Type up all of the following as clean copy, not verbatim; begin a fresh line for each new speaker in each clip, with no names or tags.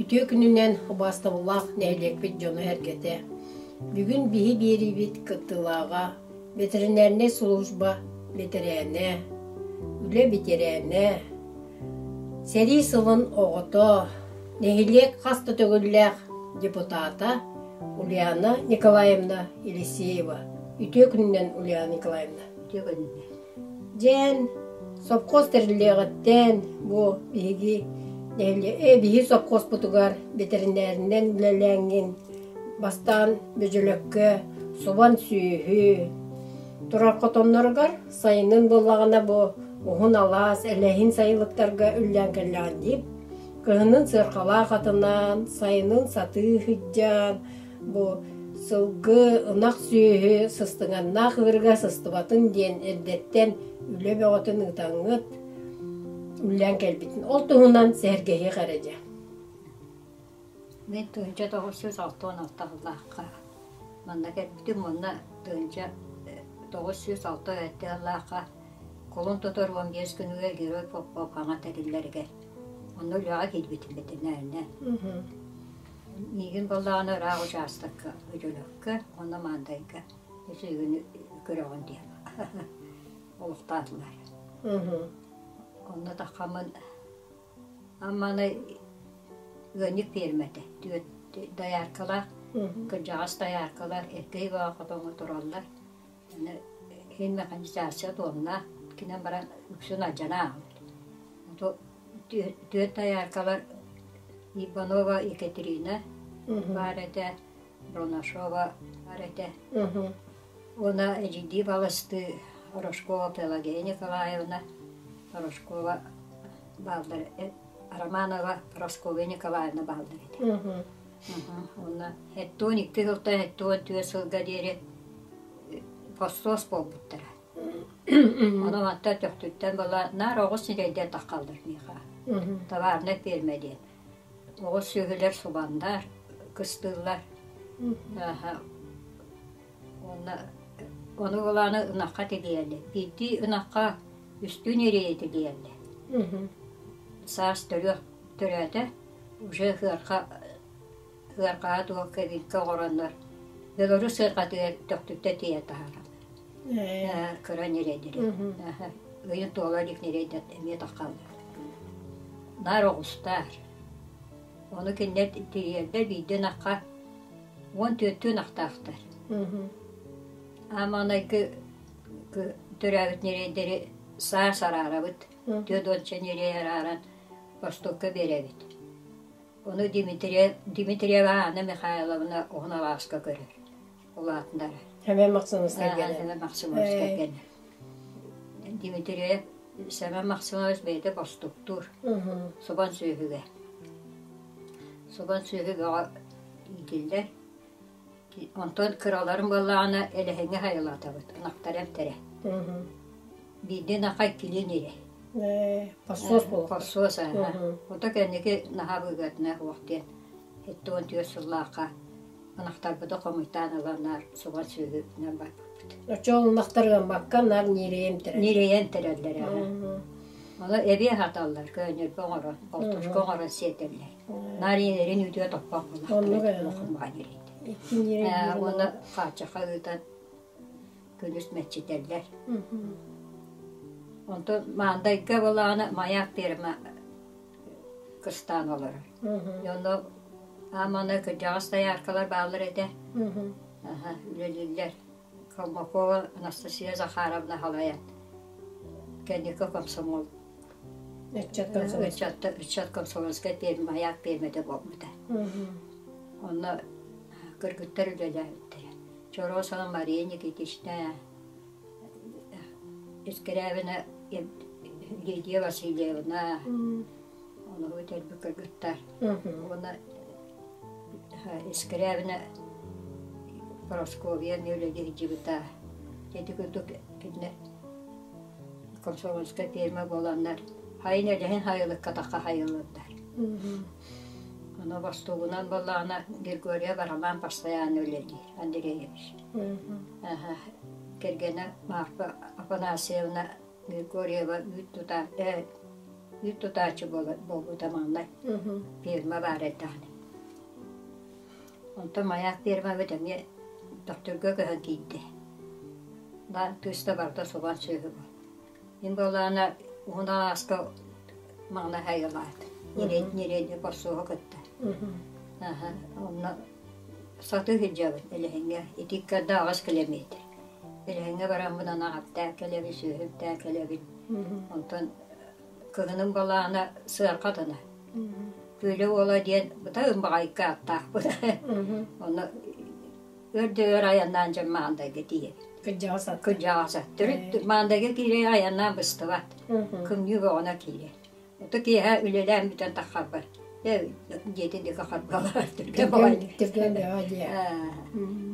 Үтүө күнүнэн убаастабыллаах нэһилиэкпит дьоно-сэргэтэ! Бүгүн биһи биэриибит кыттыылааҕа ветеринарнай служба бэтэрээнэ, үлэ бэтэрээнэ, сэрии сылын оҕото, нэһилиэк хас да төгүллээх депутата Ульяна Николаевна Елисеева. Үтүө күнүнэн, Ульяна Николаевна!
Үтүө күнүнэн!
Дьээн, сопхуос тэриллиэҕиттэн бу биһиги биһи сопхуоспутугар бэтэринээринэн үлэлээҥҥин бастаан Бөдьөлөккө субан сүөһү турар хотонноругар сайынын буоллаҕына бу уһун алаас элэһин сайылыктарга үллээн кэллэҕин дии. Кыһынын сыархалаах атынан, сайынын сатыы сылдьан Бу сылгы, ынах сүөһү сыстыганнаах ыырга сыстыбатын диэн эрдэттэн үлэ бөҕөтүн ыытаҥҥыт үллээн кэлбитин. Ол туһунан сэһэргэһиэх эрэ дьэ.
Мин 1966 сыллаахха манна кэлбитим уонна 1967 сыллаахха кулун тутар 15 күнүгэр Герой Попов хаҥа тэриллэригэр онно үлэҕэ киирбитим бэтэринээринэн. Миигин буоллаҕына ыраах учаастакка Бөдьөлөккө уонна Маандайга үсүһүнү көрөҕүн диэн олохтоотулар. Онно таххаммын Амманы ыанньык пиэрмэтэ түөрт дояркалаах кырдьаҕас дояркалар эркэй бөҕө хотоҥҥо тураллар. Аны иһин механизация туомнаах кинэн баран үксүн алдьана ааҕыллар. Түөрт дояркалар Иванова Екатерина баар этэ, Бронашова баар этэ. Уонна эдьиийдии балыстыы Рожкова Пелагея Николаевна, Рожкова бааллар, Романова Прасковья Николаевна бааллар этэ. Уонна 72 сылтан 74 сылга диэри хостуос буолбуттара. Ону мантан Төхтүттэн була наар оҕус сирэйдэр таххаллар миэхэ. Товарнай пиэрмэ диэн. Оҕус сүөһүлэр субаннар, кыстыыллар. Уонна ону булааны ынахха тилийэллэр. Биирдии ынахха үстүү ньирэйи тилийэллэр. Саас төрүөх төрөөтө, уже сыарха Сыарҕаҕа туох кэбиҥкэ оҥороннор Беларусь сыарҕатыгар Төхтүртэ тиийэн таһаараллар. Кыра ньирэйдэри. Ыйын туола илик ньирэйдэр эмиэ таххаллар. Наар оҕустаар. Ону кинилэр тиийэрдэр биирдэ ынахха 14 ынахтаахтар. Ааманайгы төрөөбүт ньирэйдэри саас араарабыт. Түөрт уонча ньирэй арааран Востокка биэрэбит. Ону Дмитрия, Дмитриева Анна Михайловна уһун алааска көрөр, улаатыннарар.
Сэмэн Максимович кэргэнэ.
Сэмэн Максимович кэргэнэ. Дмитрия Сэмэн Максимович бэйэтэ бостуктуур, субан сүөһүгэ. Субан сүөһү бөҕө иитиллэр. Онтон кыраларын буоллаҕына элэһиҥҥэ хайалаатабыт, ынахтара эмтэрэ. Биирдэ ынахха иккилии ньирэй.
Хосуос буолуохтаах.
Хосуос, аһа. Ото кэнники наһаа быыгатына суох диэн 74 сыллаахха ынахтарбыты хомуйтаан ылан наар субан сүөһүнэн барбыппыт.
Оччоҕо ынахтар ыаммакка наар ньирэйэ эмтэрэллэр.
Ньирэйэ эмтэрэллэр, аһа. Ону эбиэ аһаталлар, көөнньөрбө оҥорон, болтушка оҥорон сиэтэллэр. Наар ийэлэрин үүтүгэ топпох буоллахтара, улахан баҕа ньирэйдэр.
Икки ньирэй
Уонна хааччахха ыытан күнүс мэччитэллэр. Онтон Маандайга буоллаҕына маяк ферма кыстаан олорор. Онно Аамана кырдьаҕас дояркалар бааллар этэ. Үлэлииллэр. Колмакова Анастасия Захаровна халайан кэнники комсомол ыччат комсомольскай пиэрмэ маяк пиэрмэтэ буолбута. Онно кыргыттар үлэлээбиттэрэ. Чоросова Мария Никитична, Искрябина Лидия Васильевна, ону элбэх кыргыттар. Уонна Искрябина Прасковья эмиэ үлэлии сылдьыбыта. Ити курдук кинилэр комсомольскай ферма буоланнар хайын элэһин хайылыкка тахха хайылланнар. Ону бостуугунан буоллаҕына Григорьев Роман постоянно үлэлиир, Андреевич. Кэргэнэ Марфа Афанасьевна Григорьева үүт тута. Үүт тутааччы буолбута маҥнай. Ферма баар эрдэҕинэ. Онтон Маяк фермабыт эмиэ Төхтүргэ көһөн киирдэ. Тыыста барыта субан сүөһү буол. Мин буоллаҕына уһун алааска маҥнай хайалаат. Ньирэйди хосуоһу кытта. Онно сатыы сылдьабын Элэһиҥҥэ. Ити икки 8 километр. Элэһиҥҥэ бараммын ана аттаах кэлэбин, сүөһүптээх кэлэбин. Онтон кыһыным балаана сыарха атына. Күөлэ уола диэн быта ымбаҕайка аттаахпыт. Онно өр да өр айаннаан дьон Маандайга тиийэбит.
Кырдьаҕас ат.
Кырдьаҕас ат. Төрүт Маандайга киирэ айаннаан быстыбат. Кымньыы бөҕөнө киирэр. Ото киэһэ үлэлээн бүтэн таххарбар. Ээ, дьиэтин диэки харбалар. Түргэн баҕайы.
Түргэн бөҕө дьиэ.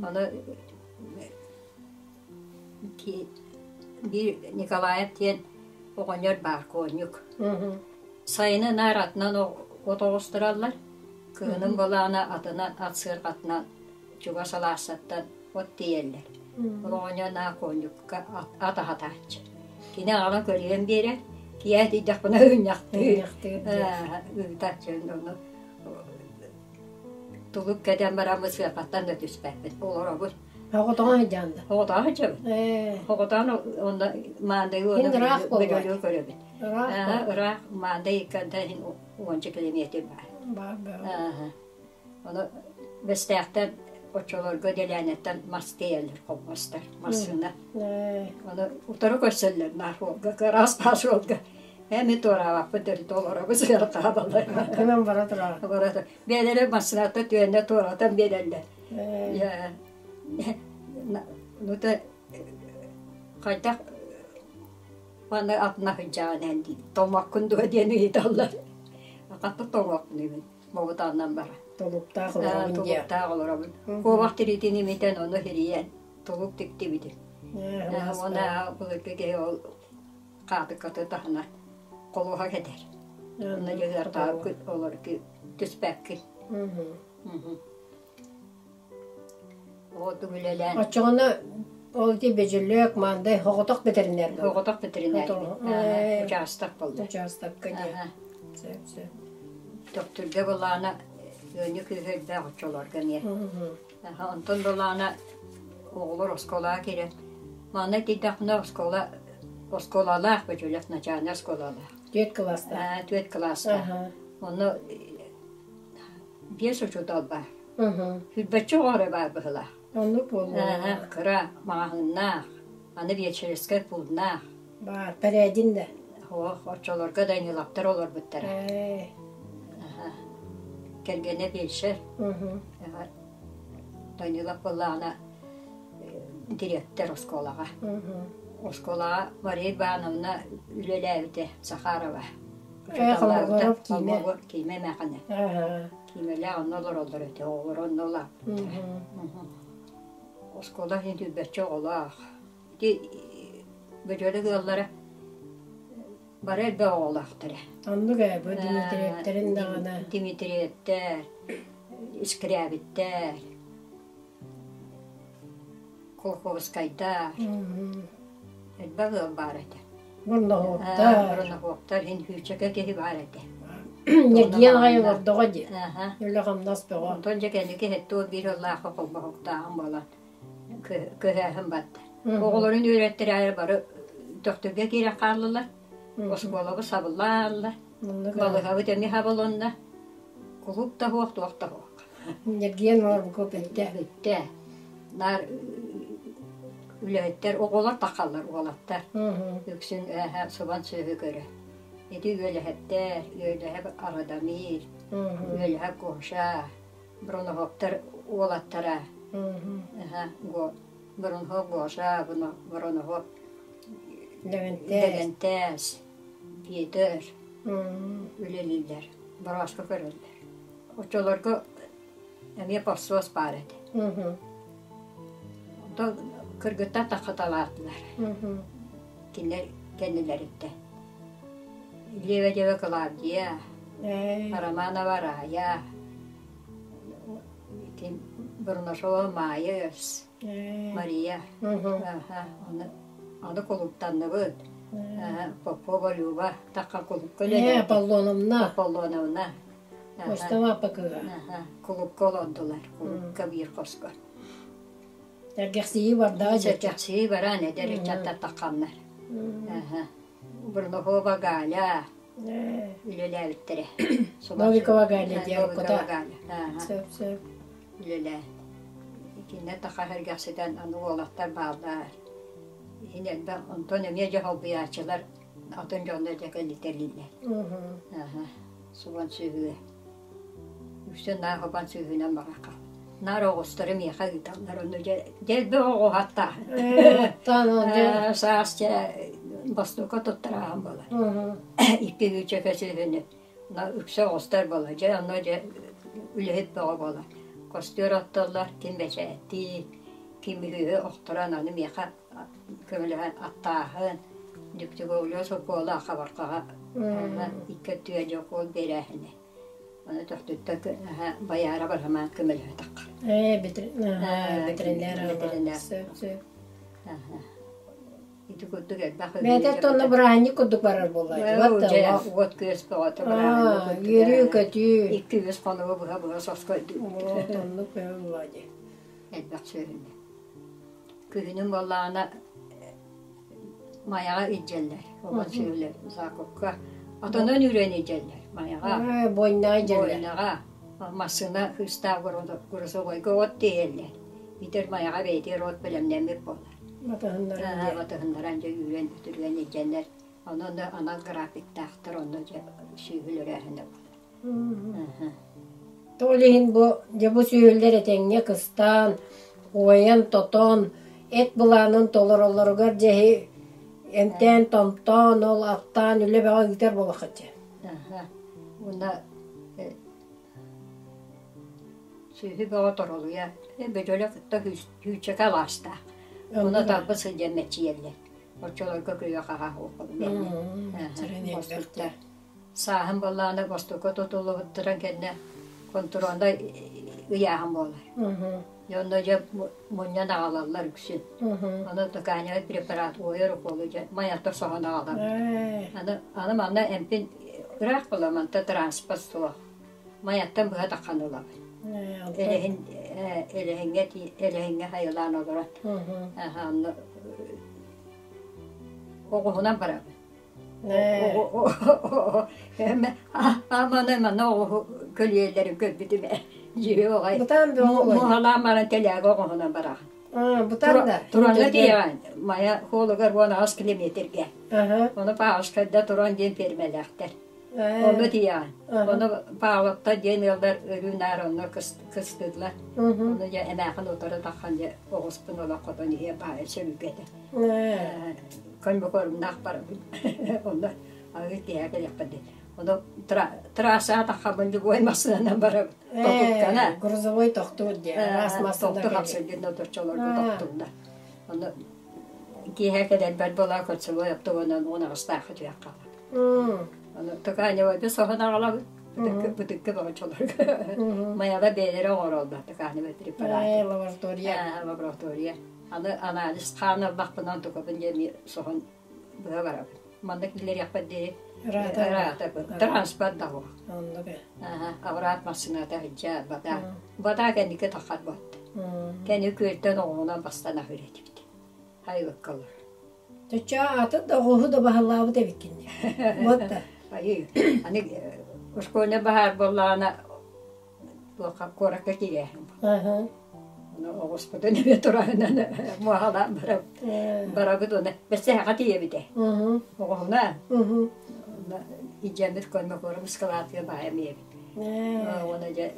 Ону биир Николаев диэн оҕонньор баар куонньук. Сайыны наар атынан от оҕустараллар. Кыһынын былаана атынан ат сыарҕатынан чугас алаастартан от тиэйэллэр. Ол оҕонньор наар куонньукка ат аһатааччы. Кини аҕалан көрүйэн биэрэр. Киэһэ тиийдэхпинэ ыынньахтыыр. Ыытааччы ону тулук кэтэн бараммыт сыарҕаттан да түспэппит. Олоробут.
Оҕотоҕо сылдьаан да?
Оҕотоҕо сылдьабыт. Оҕотоҕо онно Маандайы уонна
ыраах
Бөдөлүгү көрөбүт. Ыраах Маандай икканта иһин уонча километр баар.
Баар баар.
Ону Бэстээхтэн оччолорго Дэлээнэттэн мас тиэйэллэр холбостор массыына. Ону утары көрсөллөр наар суолга, кыраас баар суолга. Эми туораабаппыт төрүт олоробут сыархаабаллар.
Кынан бара турар.
Бара турар. Бэйэлэрэ массыната түөннэ туоратан биэрэллэр. Ну то хайдах маны атына сылдьаҕын эн дии тоҥмоккун дуо диэн ыйыталлар. Хатта тоҥуохпунуйбун мобутааннан бара.
Толуктаах олоробун диэ.
Толуктаах олоробун. Куобах тириитин имитэн ону хирийэн толук тиктибитим. Уонна былыргы киһи ол хаатыккаты таһына холуоһа кэтэр. Онно дьыһыартаабыккыт олор түспэккин. Оҕотук үлэлээн.
Оччоҕуна ол ити Бөдьөлөк, Маандай соҕотох бэтэринээр буолла.
Соҕотох бэтэринээр. Учаастак буолла.
Учаастакка диэн. Сөп, сөп.
Төхтүргэ былаана ыанньык кыыһа элбэх оччолорго эмиэ. Онтон былаана оҕолор оскуолаҕа киирэн манна тиийдэхпинэ оскуола оскуолалаах Бөдьөлөк начальнай оскуолалаах.
Түөрт кылаастаах.
Түөрт кылаастаах. Онно биэс учуутал баар. Сүүрбэччэ оҕо эрэ баар быһыылаах.
Оннук буолуо.
Кыра маҕаһыыннаах, аны биэчэрискэй пууннаах.
Баар, пэрээдин да.
Ох, оччолорго Даниловтар олорбуттара. Кэргэнэ фельдшер. Данилов буоллаҕына дириэктэр оскуолаҕа. Оскуолаҕа Мария Ивановна үлэлээбитэ Захарова.
Холмогоров киимэ.
Киимэ эмээхинэ. Киимэлээх онно олороллор этэ, оҕолор онно улааппыттара. Оскуола иһин сүүрбэччэ оҕолоох. Ити бөдьөлөк ыаллара бары элбэх оҕолоохтор.
Оннук ээ, бу Дмитриевтэрин даҕаны.
Дмитриевтэр, Искрябиттэр, Кулаковскайдар. Элбэх ыал баар этэ.
Бурнаһуоптар.
Бурнаһуоптар иһин сүүчэкэ киһи баар этэ.
Ньиргийэн аҕай олордоҕо дии. Үлэ-хамнас бөҕө.
Онтон дьэ кэнники сэттэ сыллаахха холбоһуктааҕым буолан көһөөһүн барда. Оҕолорун үөрэттэрээри бары Төхтүргэ киирэн хааллылар. Оскуолабыт сабыллааллар. Балыһабыт эмиэ сабылынна. Кулууп да суох, туох да суох.
Ньиргийэн олорбукка бүттэ.
Бүттэ. Наар үлэһиттэр, оҕолор тахаллар уолаттар. Үксүн ээһэ субан сүөһү көрө. Ити үөлэһэттэр, үөлэһэ Арадамир, үөлэһэ Гоша, Броноһоптар уолаттара. Броноһоп Гоша, Броноһоп Лэгэнтээс, Петр үлэлииллэр, борооско көрөллөр. Оччолорго эмиэ подсос баар этэ. Онтон кыргыттар таххаталаатылар. Кинилэр кэннилэриттэн. Лебедева Клавдия, Романова Рая, Бурнашова Майя, Мария. Аны, аны кулууптанныбыт. Попова Люба тахха кулукка
Ээ,
үлэлээбит.
Аполлоновна.
Аполлоновна.
Костама аппа кыыһа.
Кулукка олордулар. Кулукка биир хоско.
Сэргэхсийии бардаҕа дьэ.
Сэргэхсийии баран эдэр ыччаттар тахханнар. Бурнахова Галя үлэлээбиттэрэ.
Новикова Галя диэн
Новикова Галя.
Сөп, сөп.
Үлэлээ. Итиннэ таха сэргэхситэн аны уолаттар бааллар. Иһин элбэх, онтон эмиэ дьэ холбуйааччылар атын дьоннор дьэ кэлитэлииллэр. Субан сүһүө. Үксүн наар хобон сүһүнэн барахха. Наар оҕустары миэхэ ыыталлар, ону дьэ дэлби оҕуһаттааһын. Саас дьэ бостуука туттарааһын буолар. Икки үүчэкэ сүһүнү үксэ оҕустар буолар. Дьэ онно дьэ үлэһит бөҕө буолар. Костүөр оттоллор, ким бэчээттии, ким үһү охторон аны миэхэ көмөлөһөн аттааһын, Дьүктүгүлүө сокуола хабарҕаҕа икки өттүгэр дьокуол биэрээһинэ. Ону төхтүттэн байаара барамаан көмөлөһө таххар.
Ээ, ветеринар Сөп, сөп.
Ити курдук элбэх
Бэйэтэ онно бырааһынньык курдук барар буоллааччы.
Уот күөс бөҕөтө бырааһынньык курдук.
Үөрүү-көтүү.
Икки үс хонугу быһа-быһа соскойдуу.
Вот оннук бөҕө буоллаа дии.
Элбэх сүөһүнү. Күһүнүн буоллаҕына Майаҕа илдьэллэр, оҕо сүөһүлэр закупка. Отонун үрэн илдьэллэр Майаҕа.
Буойнаҕа илдьэллэр.
Буойнаҕа массыына хыыстаах грузовойга от тиэйэллэр. Итэр Майаҕа бэйэтигэр от бэлэмнэммит буолар.
Батыһыннаран
Батыһыннаран дьэ үүрэн үтүрүйэн илдьэннэр. Онон да анал графиктаахтар, онно дьэ сүөһүлэрээһинэ буолар.
Ол иһин бу дьэ бу сүөһүлэр этэҥҥэ кыстаан, уойан-тотон, эт былаанын толороллоругар дьэһи эмтээн-томтоон, ол аттаан үлэ бөҕө ыытар буолаххытчы.
Уонна сүөһү бөҕө торолуйа, бөдьөлө кытта сүүччэкэ алаастаах. Ону талба сылдьан мэччийэллэр. Оччолорго күрүө-хаһаа суох буолла. Сааһын буоллаҕына бостуука тутуллубуттарын кэннэ хонтуруоллай ыйааһын буолар. Дьэ онно дьэ мунньан аҕалаллар үксүн. Ону тканевай препарат уойар уколу дьэ майаттар соһон аҕалабыт. Аны аны манна эмпин ыраах буолар манта транспорт суох. Майаттан быһа таххан ылабын. Элэһин элэһиҥҥэ элэһиҥҥэ хайылаан олорон онно оҕуһунан барабын. Аманы манна оҕуһу көлүйэллэрин көрбүтүм ээ. Дьиэ оҕай.
Бытаан бөҕө
Муһалаан баран тэлээгэ оҕуһунан бараҕын.
Бытаан да.
Туранга тиийэҕин. Майа хуолугар 18 километргэ. Ону Павловскайда туран диэн фермэлээхтэр. Онно тиийэҕин. Ону Павловтар диэн ыаллар өрүү наар онно кыстыыллар. Ону дьэ эмээхин утары таххан дьэ оҕуспун олох хотон иһиэ баайа сөрүүкэтэ. Көнбөкөрүмнээх барабын. Онно аһыы киэһэ кэлиэхпит дии. Ону трассаҕа таххабын любой массыынанан барабын. Тохтуккана.
Грузовой тохтуур диye. Араас массыына
Тохту хапсыргын оточчолорго тохтуллар. Ону киэһэ кэлэрбэр буолаа кольцевой оптовонан 18-таахха түһэх хаалар. Ону тканевойду соһон аҕалабыт. Бытыкка бөҕөчөлөргө. Майаба бэйэлэрэ оҥороллор тканевой препараты.
Лаборатория.
Лаборатория. Аны анализ хаан ыллахпынан тукабын диэн соһон быһа барабын. Манна киллэриэхпэр диэри ыраата транспорт да суох.
Оннук ээ.
Аврат массыыната сылдьар, бата. Бата кэнники таххар буолта. Кэнни күөлтэн оҕуһунан бастан аһыыр этибит. Хайылыккалар.
Чоччоо атын да оҕуһу да баһылаабыт эбиккин дии. Вот да.
Айыы, аны школьнай баһаар буоллаҕына туохха куоракка киирээһин. Ону оҕуспутун эмиэ тураһынан муоһалаан барабыт. Барабыт уонна бэссээхэ тиийэбитэ. Оҕуһуна илдьэммит кормокорум ыскалаатыгар баайам ийэбит. Уонна дьэ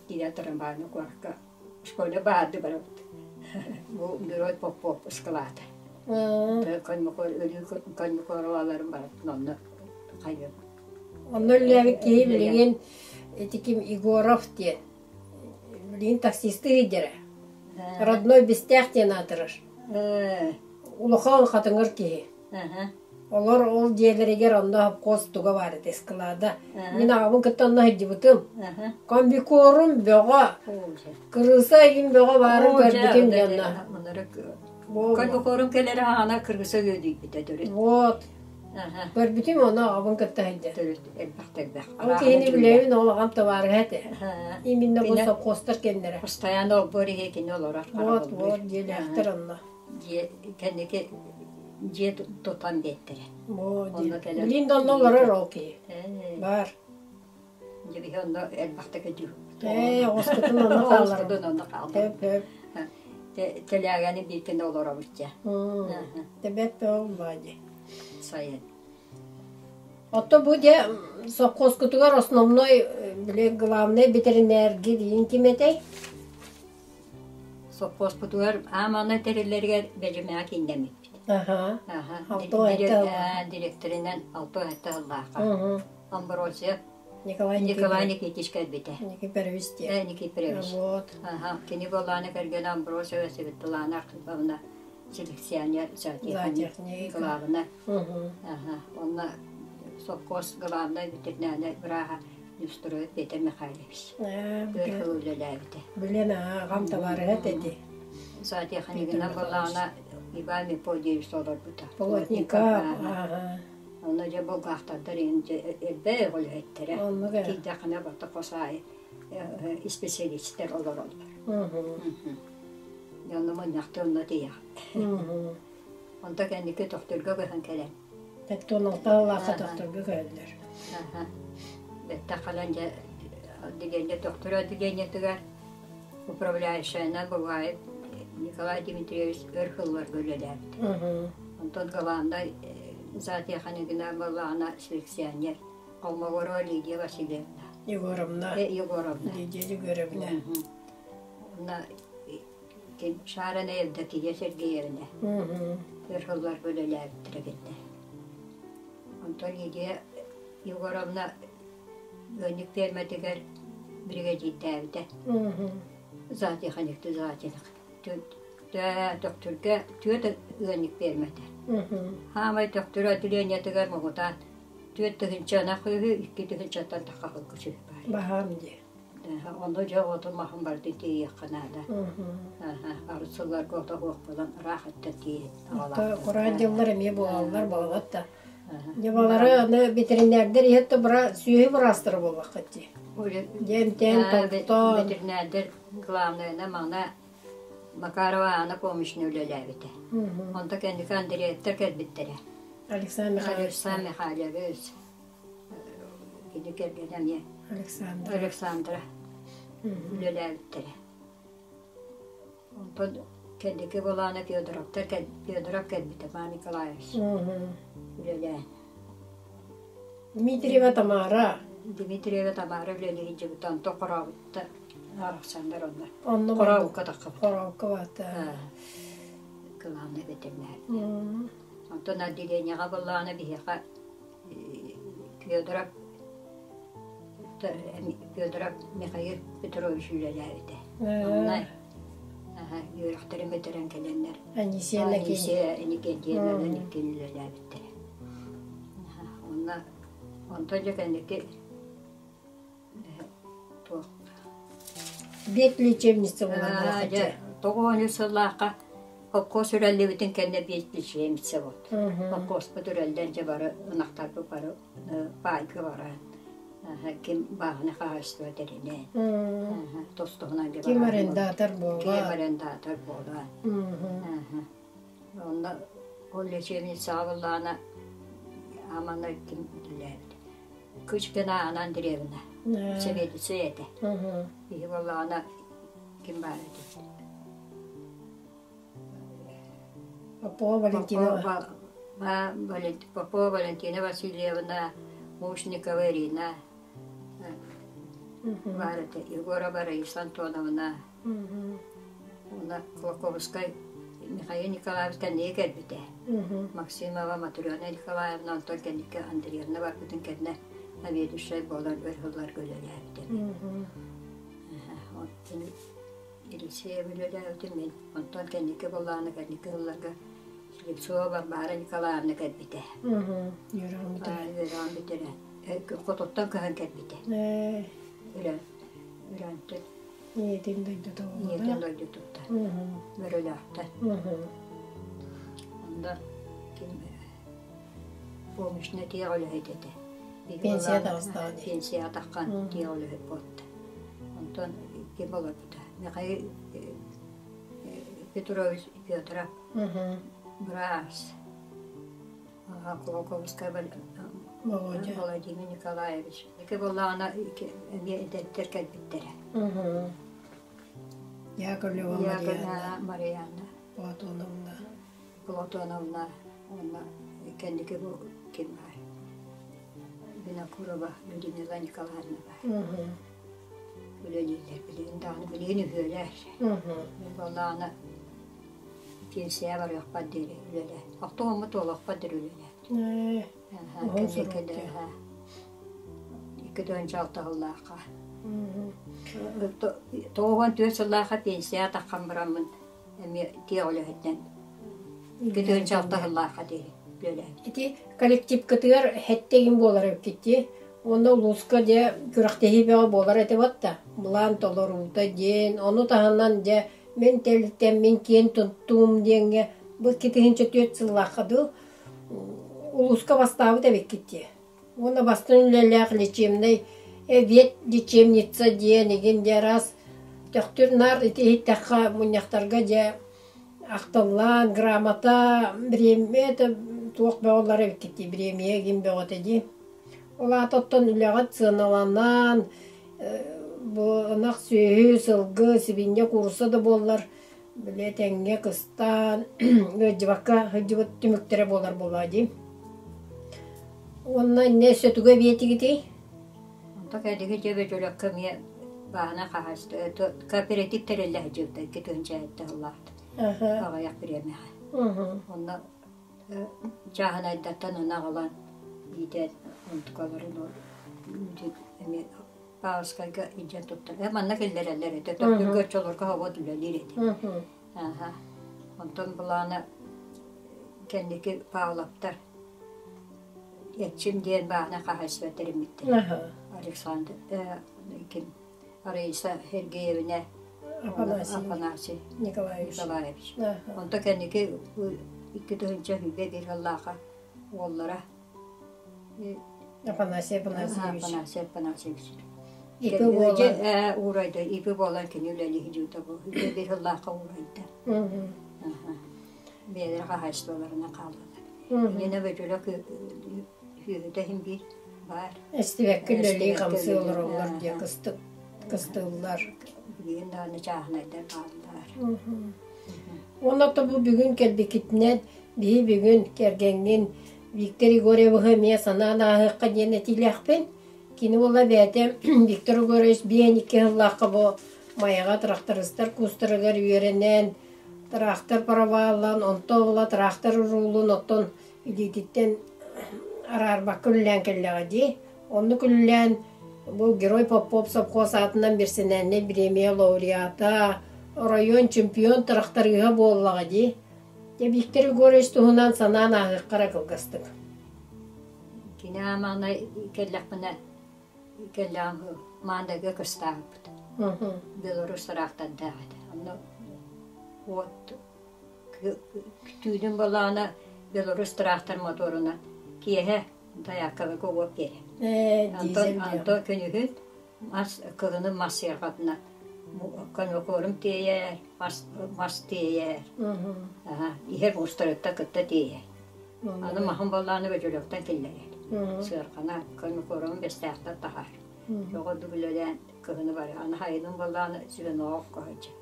киирэн туран баайны куоракка школе баарды барабыт. Бу Герой Попов ыскалаата. Кормокор өлүү кормокороларын барабыт онно хайыабыт.
Онно үлэлээбит киһи билигин ити ким Егоров диэн билигин таксистыы сылдьара. Родной Бистээх диэн аатырар. Улахан хатыҥыр киһи. Олор ол дьиэлэригэр онно хос туга баар этэ склада. Мин аҕабын кытта онно сылдьыбытым. Комбикорум бөҕө, кырыыса игин бөҕө баарын көрбүтүм дьэ онно.
Комбикорум кэлэрэ аана кыргыса үөдүйбүтэ төрүт.
Вот. Көрбүтүм ону аҕабын кытта сылдьар.
Төрүт элбэх элбэх.
Ол киһини билэбин, ол аҕам табаарыһа этэ. Именно бу совхозтар кэннэрэ.
Постоянно олбуор иһэ кини олорор.
Вот, вот, дьиэлээхтэр онно.
Дьиэ кэнники дьиэ тутан биэттэрэ.
Онно кэлэн. Билин да онно олорор ол киһи. Бар.
Дьэ биһи онно элбэхтик өдүү.
Ээ, оҕоскутун онно хааллар.
Оҕоскутун онно хааллар. Телээгэни бииркин олоробут дьэ.
Тэбэт ол баадьы.
Сайын.
Отто бу дьэ совхозкутугар основной били главный ветеринарги диин ким этэй?
Совхозпутугар ааманы тэриллэригэр бэлимэҕэ кииннэммиппит.
Аха.
Аха.
Алто
Директорынан алто этте сыллаахха. Амбросия
Николай,
Николай Никитич кэлбитэ.
Никифорович диэн.
Никифорович.
Вот.
Аха. Кини буолааны кэргэнэ Амбросия Светлана Архиповна селекционер зоотехник главна. Аха. Онно совхоз главнай ветеринарнай бырааһа Неустроев Петр Михайлович. Өр сыл үлэлээбитэ.
Билэн аҕам табаарыһа этэ
Зоотехнигынан буоллаҕына Иван Мефодьевич олорбута.
Плотников. Аха.
Онно дьэ булгаахтардар иһин элбэх үлэһиттэрэ. Тиийдэххинэ барыта хос аайы исписэлиистэр олороллор. Дьэ онно мунньахтыы онно тиийэҕит. Онто кэнники Төхтүргэ көһөн кэлэн.
Тектоновтаах Төхтүргэ көһөллөр.
Бэттэх кэлэн дьэ отделение Төхтүр отделениетыгар управляющайынан Бугаев Николай Дмитриевич өр сылларга үлэлээбит. Онтон главнай зоотехнигынан буоллаҕына селекционер Холмогорова Лидия Васильевна.
Егоровна.
Егоровна.
Лидия Егоровна.
Онно ким Шарина Евдокия Сергеевна. Өр сылларга үлэлээбиттэрэ кэннэ. Онтон Лидия Егоровна ыанньык пиэрмэтигэр биригэдьиирдээбитэ. Зоотехникты зоотехник. Төхтүргэ түөрт ыанньык пиэрмэтэ. Хаамай Төхтүр отделениетыгар муҥутаан 4 тыһыынча ынах үһү, 2 тыһыынчаттан тахха сылгы сүөһү баар.
Баһаам дии.
Онно дьэ отун маһын барытын тиэйиэххэ наада. Арыт сылларга ото суох буолан ыраах өттөн тиэйэн аҕалаахтар.
Кураан дьыллар эмиэ буолаллар буолбат да. Ньымалары аны ветеринардар иһит да быра сүөһү быраастара буоллаххыт дии. Дьэ эмтээн топтоон.
Ветеринардар главныйына маҥна Макарова Анна Фомична үлэлээбитэ. Онто кэнники Андреевтар кэлбиттэрэ.
Александр Михайлович.
Александр Михайлович. Кини кэргэнэ эмиэ
Александра.
Александра үлэлээбиттэрэ. Онтон кэнники былаана Федоровтар Федоров кэлбитэ Иван Николаевич үлэлээн.
Дмитриева Тамара.
Дмитриева Тамара үлэлии сылдьыбыта, онтон Хорообутта арахсаннар онно.
Онно
Хорообукка таххыбыт.
Хорообукка баата.
Главный ветеринар. Онтон отделениеҕа буоллаҕына биһиэхэ Федоров Федоров Михаил Петрович үлэлээбитэ. Онно үөрэхтэрин бүтэрэн кэлэннэр
Анисия
Анисия Иннокентьевна иккиэн үлэлээбиттэрэ. Онно онтон дьэ кэнники туох
Бет лечебница буолар
дьэ тоҕус сыллаахха холкуос үрэллибитин кэннэ бет лечебница вот. Холкуоспут үрэллэн дьэ бары ынахтарбыт бары паайга баран ким бааһына хаһаайыстыба тэринэн тус-туһунан дьэ
Ким арендатор буолан.
Ким арендатор буолан. Онно ол лечебницаҕа буоллаҕына амана ким үлэлээбит. Кычкина Анна Андреевна сэбиэдиссэй этэ. Биһи буоллаҕына ким баар этэ?
Попова Валентина.
Попова Валентина Васильевна, Мушникова Ирина баар этэ, Егорова Раиса Антоновна, уонна Кулаковскай Михаил Николаевич кэнники кэлбитэ. Максимова Матрена Николаевна онтон кэнники Андреевна барбытын кэннэ заведующай буолан өр сылларга үлэлээбитэ. Елисеев үлэлээбитим мин. Онтон кэнники буоллаҕына кэнники сылларга Слепцова Варвара Николаевна кэлбитэ.
Үөрэҕин бүтэрэн.
Үөрэҕин бүтэрэн. Хотуттан көһөн кэлбитэ. Үрэн. Үрэнтэн.
Ийэтин дойдута буолла.
Ийэтин дойдутуттан. Мөрөлөөхтөн. Онно ким. Помощна тиэҕэ үлэһит этэ.
Пенсия таҕыстаҕа дии.
Пенсияҕа таххан тиэҕэ үлэһит буолта. Онтон ким олорбута? Михаил Петрович Петров быраас. Кулаковскай Владимир Николаевич. Ити буоллаҕына эмиэ эдэрдэр кэлбиттэрэ.
Яковлева
Марианна. Марианна.
Платоновна.
Платоновна уонна кэнники бу ким баар? Винокурова Людмила Николаевна баар. Үлэлииллэр билигин даҕаны билигин үһүөлэр. Мин буоллаҕына пенсияҕа барыахпар диэри үлэлээ. Охтуоммут туолуохпар диэри үлэлээбит. 246 сыллаахха. 94 сыллаахха пенсияҕа таххан бараммын эмиэ тиэ үлэһиттэн 246 сыллаахха диэри үлэлээбит.
Ити коллективкытыгар хэттэгин буолар эбиккит Уонна улууска дьэ күрэхтэһии бөҕө буолар этэ да былаан толоруута диэн, ону таһынан дьэ мин тэрилтэм, мин киэн туттуум диэҥҥэ бу 2004 сыллаахха дуу улууска бастаабыт эбиккит дии. Уонна бастыҥ үлэлээх лечебнэй вет лечебница диэн игин дьэ араас төхтүр наар ити иһиттэххэ мунньахтарга дьэ ахтыллаан грамота бириэмийэ это туох бөҕөлөр эбиккит дии бириэмийэ игин бөҕөтө дии. Ол аата оттон үлэҕит сыаналанан бу ынах сүөһү, сылгы, сибиинньэ, куурусса да буоллар били тэҥҥэ кыстаан ыалдьыбакка сылдьыбыт түмүктэрэ буолар буоллаҕа дии. Уонна иннэ өссө тугу эбиэтигитий?
Онто кэлиги дьэ бөтөлөккө эмиэ бааһына хаһаайыстыба кооператив тэриллэ сылдьыбыта 2007 сыллаахта аҕыйах бириэмэҕэ. Онно чааһынайдартан ынах ылан иитэн онтукаларын эмиэ Павловскайга илдьэн туттар. Манна киллэрэллэр этэ. Төхтүргэ оччолорго хобот үлэлиир этэ. Онтон былаана кэнники Павловтар Эрчим диэн бааһынай хаһаайыстыба тэриммиттэр. Александр ким Раиса Сергеевна Афанасий
Николаевич.
Николаевич. Онто кэнники 2021 сыллааха уоллара
Афанасий Афанасьевич.
Афанасий Афанасьевич.
Ипи буолан.
Уурайда, ипи буолан кини үлэлии дьута бу. Биир сыллаахха уурайда. Бэйэлэрэ хаһаайыстыбаларынан хааллылар. Иннинэ бөтөлөк сүөһүтэ иһин биир баар.
Эстибэккэ үлэлии-хамсыы олороллор диye кыстык кыстыыллар.
Билигин даҕаны чааһынайдар бааллар.
Уонна то бу бүгүн кэлбиккитинэн биһи бүгүн кэргэҥҥин Виктор Егорьевыһы эмиэ санаан ааһыахха диэн этиилээхпин. Кини уола бэйэтэ Виктор Егорович биэн икки сыллаахха бу Майаҕа трактористар курстарыгар үөрэнэн, тыраахтар проваллан, онтон ыла тыраахтар уруулун оттон илиититтэн араарбакка үлэлээн кэллэҕэ дии. Оннук үлэлээн бу Герой Попов совхоз аатынан бирсэнээннэй бириэмийэ лауреата, оройуон чемпион тырахтарыыһа буоллаҕа дии. Дьэ Виктор Егорович туһунан санаан ааһыахха эрэ кылгастык.
Кини аамаҕына кэллэхпинэ кэллэҕим Маандайга кыстаабыппыт. Беларусь тыраахтардаах этэ. Онно уот түүнүн буоллаҕына Беларусь тыраахтар моторунан киэһэ Таяккабыга уот биэрэр. Онтон онтон күнүһүн мас кыһынын мас сыарҕатына конокорум тиэйэр, мас мас тиэйэр. Иһэр муустарыттан кытта тиэйэр. Аны маһын буоллаҕына бөтүлүөктэн киллэрэр. Сыарҕана конокорум бэстээхтэн таһар. Тоҕо үлэлээн кыһыны бары. Аны хайынын буоллаҕына звеноҕа окко сылдьар.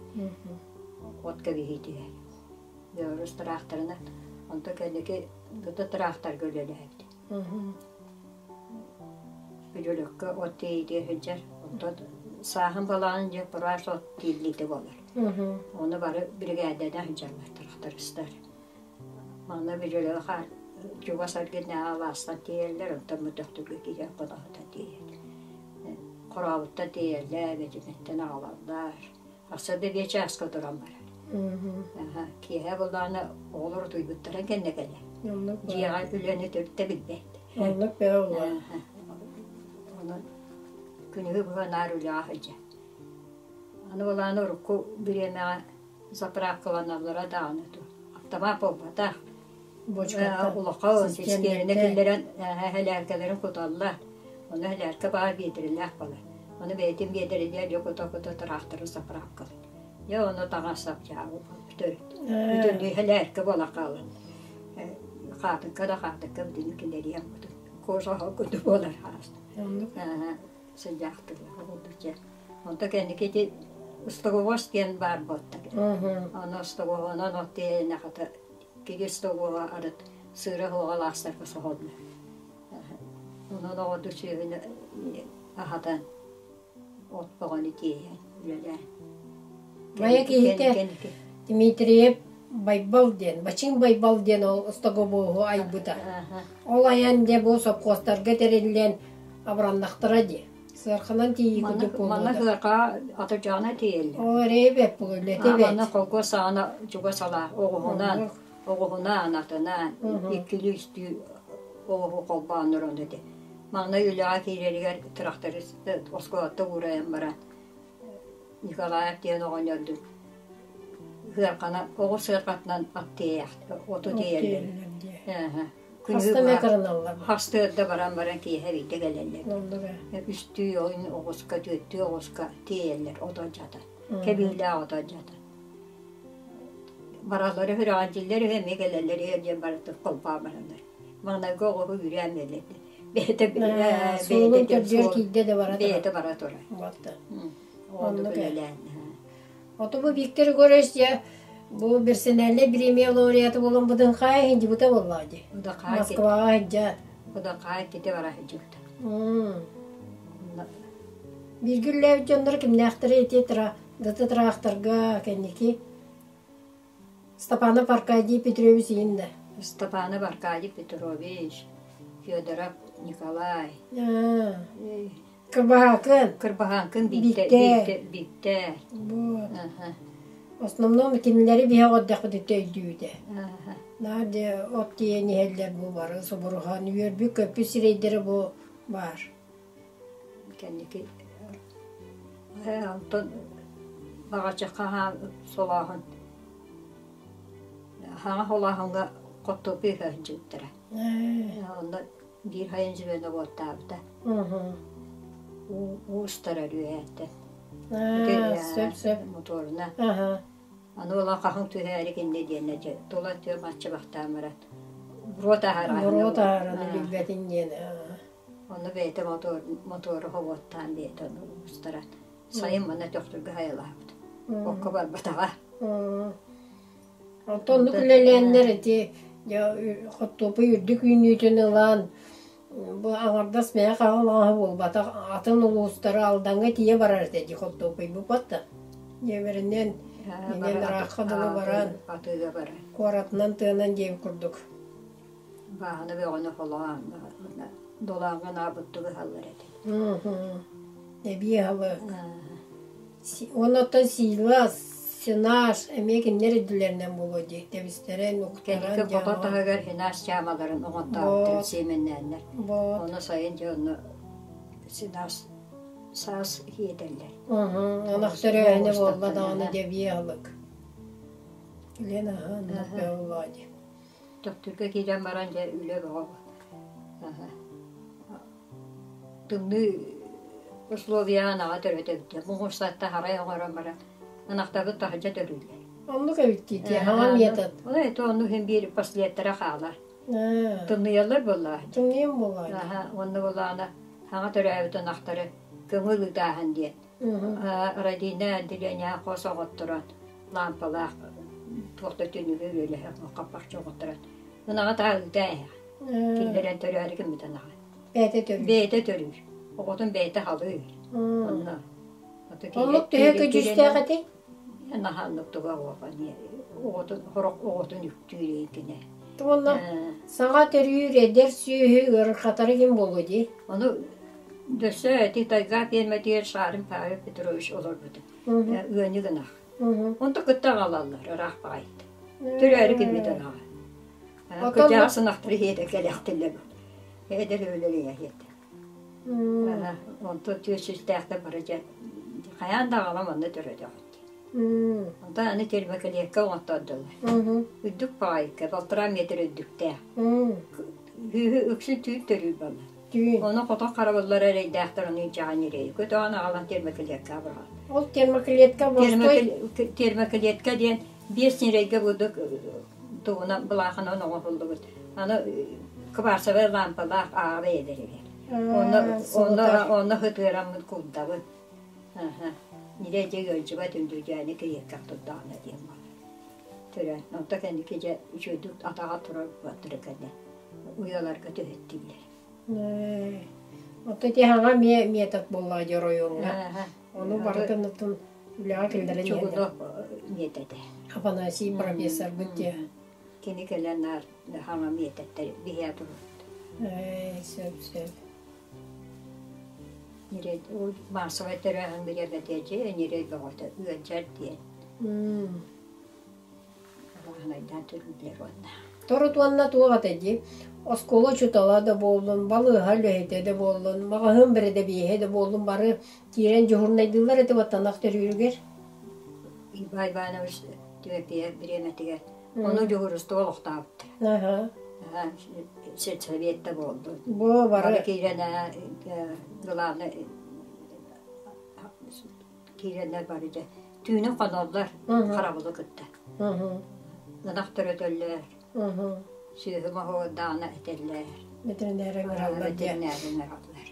От кэбиһиитигэр. Беларусь тыраахтарынан. Онто кэнники кыта тыраахтарга үлэлээбит. Бөтүлүөккэ от тиэйиитигэр сылдьар. Онтон сааһын балаҕан дьэ пураш от тииллиитэ буолар. Ону бары биригээдэнэ сылдьаллар тырахтарыстар. Манна Бүлүүлээх чугас эргиннээҕи алаастан тиэйэллэр, онтон Мөтөхтүргэ киирэн хоноһута тиэйэллэр. Хорообуттан тиэйэллэр, Бэдьимэттэн аҕалаллар. Сарсыарда биэс чааска туран барар. Киэһэ буоллаҕына оҕолор утуйбуттарын кэннэ кэлэр. Дьиэҕэ үлэни төрүт да билбэт.
Оннук бөҕө буолар.
Онон күнүһү быһа наар үлэҕэ сылдьар. Аны былааны урукку бириэмэҕэ заправкаланаллара даҕаны дуо, автомат буолбатах.
Бочкаттан.
Улахан систиэринэ киллэрэн эһэлээркэлэрин куталлар. Ону эһэлээркэ баар биэдэрэлээх буолар. Ону бэйэтин биэдэрэлиэр дьэ кута-кута тыраахтарын сапыраапкалыыр. Дьэ ону таҥас-сап дьаабы бүтэрит. Бүтүннүү эһэлээркэ буола хаалан. Хаатыҥка да хаатыҥка бүтүннүү киллэриэм бутун. Кожа курдук буолар хаас. Сылдьаахтыыллар дьэ. Онто кэнники ити Стоговоз диэн баар буолта. Ону Стоговонан от тиэйэнэ хата киги Стогово арыт сыыра суоҕалаахсарга соһоллор. Онон оҕорду сүөһүнү аһатан от бөҕөнү тиэйэн үлэлээн.
Майа киһитэ Дмитриев Байбал диэн, Бачыҥ Байбал диэн ол Стоговоһу айбыта. Ол айан дьэ бу сопхуостарга тэриллэн абыраннахтара дии. Сыарханан тиийии курдук буолуо
Манна сыарха атырдьаҕына тиийэллэр.
Ол эрэйэ бэрт буолуо, үлэтэ бэрт.
Манна холкуос саҕана чугас алаа оҕуһунан, оҕуһунаан, атынаан иккилии-үстүү оҕуһу холбооннор ону ити. Маҥнай үлэҕэ киирэригэр тракторист оскуолаттан уурайан баран Николаев диэн оҕонньордун сыарханан оҕус сыархатынан ат тиэйээх оту тиэйэллэр.
Хаста эмэ кырыналлар.
Хастыарда баран баран киэһэ биирдэ кэлэллэр. Үстүү ойун оҕуска, түөртүү оҕуска тиэйэллэр ото дьата. Кэбиһилээх ото дьата. Бараллара үрэҕэлдьиллэр үһү эмиэ кэлэллэр үһү диэн барытын холбоон бараннар. Маҥнайгы оҕуһу үүрээн биэрэллэр. Бэйэтэ
Суолун төрдүөр киирдэ да бара
бэйэтэ бара турар.
Оннук үлэлээн. Ото бу Виктор Егорович дьэ бу персональнай премия лауреаты буолан Будынхай сылдьыбыта буоллаҕа дии. Москваҕа сылдьаат.
Будынхай кити бара сылдьыбыта.
Бииргэ үлэлээбит дьоннор кимнээхтэрэ ити дата тыраахтарга кэнники Степанов Аркадий Петрович иин да.
Степанов Аркадий Петрович, Федоров Николай.
Кырбаһаакын.
Кырбаһаакын бииктэ. Бииктэ.
Вот. В основном кинилэри биһэ оҕордохпут өйдүүтэ. Наар дьэ от тиийэн иһэллэр бу бары субуруһан үөрбүт көппүт сирэйдэрэ бу баар.
Кэнники онтон баҕачахха солооһун хаҥа холооһуҥҥа хортуоппуй ыһа сылдьыбыттара. Онно биир сайын звено буоттаабыта. Уу устарар үөһээттэн.
Сөп сөп.
Моторуна. Аны ола хаһыҥ түһээри кинне диэннэ дьэ тула өттүгэр маччыбахтаан баран буруо таһааран
Буруо таһааран үлүйбэтин диэн.
Онно бэйэтэ мотор мотору хобуоттаан бэйэтэ ону устаран сайын манна төхтүргэ хайалаабыт. Окко барбатаҕа.
Онтон оннук үлэлээннэр ити хортуоппуй үрдүк үүнүүтүн ылан бу аҥардас мэйэ хаҕылаҕаһа буолбатах атын улуустары Алдаҥҥа тиийэ барар этэ дии хортуоппуй буппат Дьиэбэринэн инэн ыраахха дылы баран
атыыга баран
куоратынан тыанан диэн курдук
бааһына бөҕөнү холоон долааҥҥа наабыттык ыһаллар этэ.
Эбии аһылык. Уонна оттон сила, сенаж эмиэ кинилэр үрдүлэринэн буолуо дии тэбистэрэн, уктаран
Кэнники хото таһыгар сенаж чаамаларын оҥортообуттар сиэмэннээннэр. Ону сайын дьэ онно сенаж саас иэтэллэр.
Ынах төрөөһүнэ буолла даҕаны дьэ эбии аһылык. Лена аһа оннук буоллаа дии.
Төхтүргэ киирэн баран дьэ үлэ бөҕө Тымныы условияҕа ынаҕа төрөтөбүт. Муҥурсатта харай оҥорон баран ынахтарбыт таһырдьа төрүүллэр.
Оннук эбит дии, хаҥа метод.
Ол это оннук иһин биир последтара хаалар. Тымныйаллар буоллаа.
Тымныйан буоллаа.
Аха, онно буоллаҕына хаҥа төрөөбүт ынахтары көҥүл ыытааһын диэн. Родина отделение хос оҕотторон лаампалаах туох да түннүгү үөлэһэ хаппахчы оҕотторон ынаҕа таһыыта эһэ. Киллэрэн төрөөрү гыммыт ынаҕа.
Бэйэтэ төрүүр.
Бэйэтэ төрүүр. Оҕотун бэйэтэ халыыр. Онно.
Оннук төһө көдьүүстээх этэй?
Наһаа оннук туга оҕотун хорох оҕотун үктүүр эйгинэ.
Уонна саҥа төрүүр эдэр сүөһү ыарырҕатара ким буолуо дии?
Ону дөссө эти тайга пиэрмэтигэр Шарин Павел Петрович олорбута. Ыанньык ынах. Онто кытта аҕалаллар ыраах баҕайыт. Төрөөрү киммит ынаҕа. Кырдьаҕас ынахтары иһиэтэ кэлэхтиллэр. Эдэр өлөр иһиэтэ. Онтон түөс сүүстээхтэр бары дьэ хайаан да аҕалам онно төрөтөҕүт. Онтон аны термоклетка оҥоттордулар. Үрдүк баҕайыка, балтараа метр үрдүктээх. Күүһү үксүн түүн төрүүр буолла.
Түүн.
Ону хотох харабыллара эрэйдээхтэр ону илдьэҕин ньирэйи көтөҕөн аҕалан термоклетка быраҕаллар.
Ол термоклетка боростуой
Термоклетка диэн биэс ньирэйгэ бурдук тугунан былаахынан оҥоһуллубут. Аны кварцевай лаампалаах ааҕа бэйэлэригэр. Онно онно онно сытыараммыт курдабыт. Ньирэй дьэ ыалдьыбат үндүрдьээни кириэккэх турдаҕына диэн буолар. Төрөөн. Онто кэнники дьэ үчүгэйдик атаҕа турар буолтара кэннэ уйаларга түһэттилэр.
Ото ити хаҥа эмиэ метод буоллаҕа дьэ оройуоҥҥа. Ону барытын отун үлэҕэ киллэрэн
Чугунов миэтэтэ.
Афанасий профессорбыт дьэ.
Кини кэлэн наар хаҥа миэтэттэр биһиэ турбут.
Сөп сөп.
Ньирэй маассабай төрөөһүн бириэмэтэ ньирэй бөҕөтө ыалдьар диэн. Баһынайдаан төрүүллэр уонна.
Торут уонна туох этэй дии, оскуола учуутала да буоллун, балыыһа үлэһитэ да буоллун, маҕаһыын бэрэдэбиэһэ да буоллун бары киирэн дьуһурнайдыыллар этэ баттанах төрүүрүгэр.
Иван Иванович Тимофеев бириэмэтигэр ону дьуһуурустуба олохтообуттар. Сельсовет да буоллун.
Бу бары
Бары киирэн главное киирэннэр бары дьэ түүнүн хоноллор харабылы кытта. Ынах төрөтөллөр, сүөһү моһуордаҕына этэллэр.
Ветеринары ыҥыраллар диye.
Ветеринары ыҥыраллар.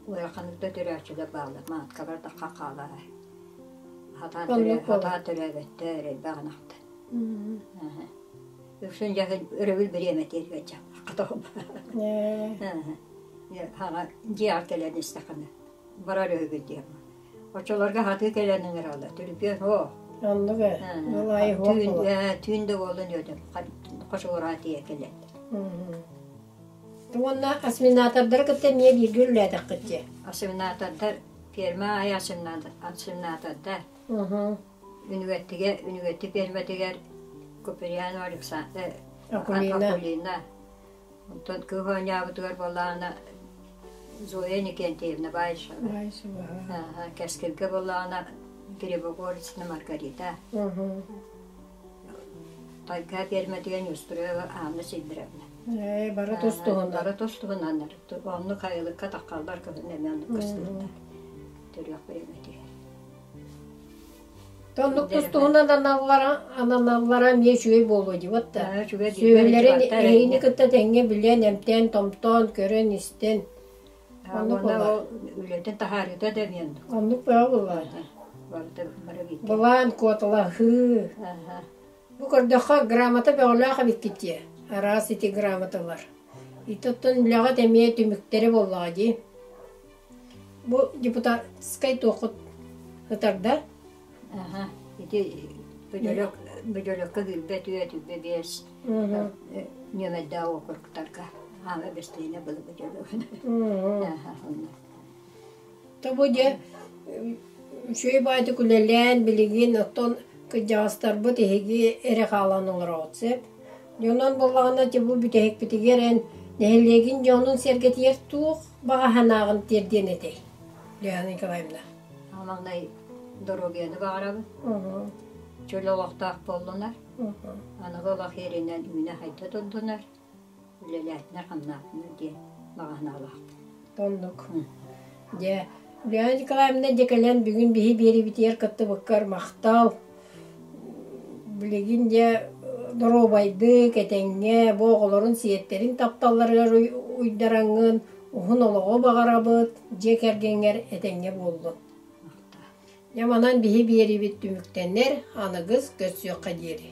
Ыараханнык да төрөөччүлэр бааллар, маткалар да хахаалар. Хатаан төрөөбөттөр, элбэх ынахтар. Үксүн дьэ өрөбүл бириэмэтигэр Хаҥа дьиэҕэр кэлэн истэххинэ барар үһүгүн диэн. Оччолорго хатыы кэлэн ыҥыраллар. Түргэн һоо.
Оннук ээ. Ол аайы һуох буолар.
Түүн да буоллун үөтүм. Хошугураан тиийэ кэлэллэр.
Уонна осеменатордары кытта эмиэ бииргэ үлэлээтэххит дии.
Осеменатордар ферма аайы осеменатордар. Үнүгэттигэ Үнүгэтти фермэтигэр Куприянова Александра Акулина. Онтон кыыс оонньообутугар буоллаҕына Зоя Никентьевна Баишева. Кэскилгэ буоллаҕына Кривогорицына Маргарита. Тайга фермэтигэр Неустроева Анна Сидоровна.
Бары тус-туһунан.
Бары тус-туһунаннар. Оннук хайылыкка таххаллар кыһын эмиэ оннук кыстыыллар. Төрүөх бириэмэтигэр.
Оннук тус-туһунан аналлара ананаллара эмиэ үчүгэй буолуо дии вот да. Сүөһүлэрин эһигини кытта тэҥҥэ билэн, эмтээн, томтоон, көрөн-истэн. Оннук буолар.
Үлэтин таһаарыыта да эмиэ оннук.
Оннук бөҕө буоллаҕа дии. Былаан, куоталаһыы. Бу көрдөххө, грамота бөҕөлөөх эбиккит дии. Араас ити грамоталар. Ити оттон үлэҕит эмиэ түмүктэрэ буоллаҕа дии. Бу депутатскай туоххут ытарда?
Аха, ити бөдөлөк бөдөлөккө киирбэт үө түбэ биэс нүөмэрдээх уокуруктарга аама бэстиэнэ было бөдөлөк. Аха, онно.
Тобу дьэ үчүгэй баайдык үлэлээн билигин оттон кырдьаҕастарбыт эһиги эрэ хаалан олороҕут сөп. Дьонон буоллаҕына дьэ бу бүтэһикпитигэр эн нэһилиэгин дьонун сэргэтигэр туох баҕа санааҕын тиэрдиэн этэй, Лиана Николаевна?
Маҥнай доруобуйаны баҕарабын. Чөл олохтоох буоллунар. Аныгы олох иэринэн үүнэ-хайда турдунар. Үлэлээтинэр-хамнаатынар диэн баҕа санаалаахпын.
Оннук. Дьэ, Леонид Николаевна дьэ кэлэн бүгүн биһи биэрибитигэр кыттыбыккар махтал. Билигин дьэ доруобайдык, этэҥҥэ, бу оҕолорун сиэттэрин тапталларыгар уйдараҥҥын уһун олоҕу баҕарабыт, дьиэ кэргэҥҥэр этэҥҥэ буоллун. Дьэ манан биһи биэрибит түмүктэнэр, аныгыс көрсүөххэ диэри.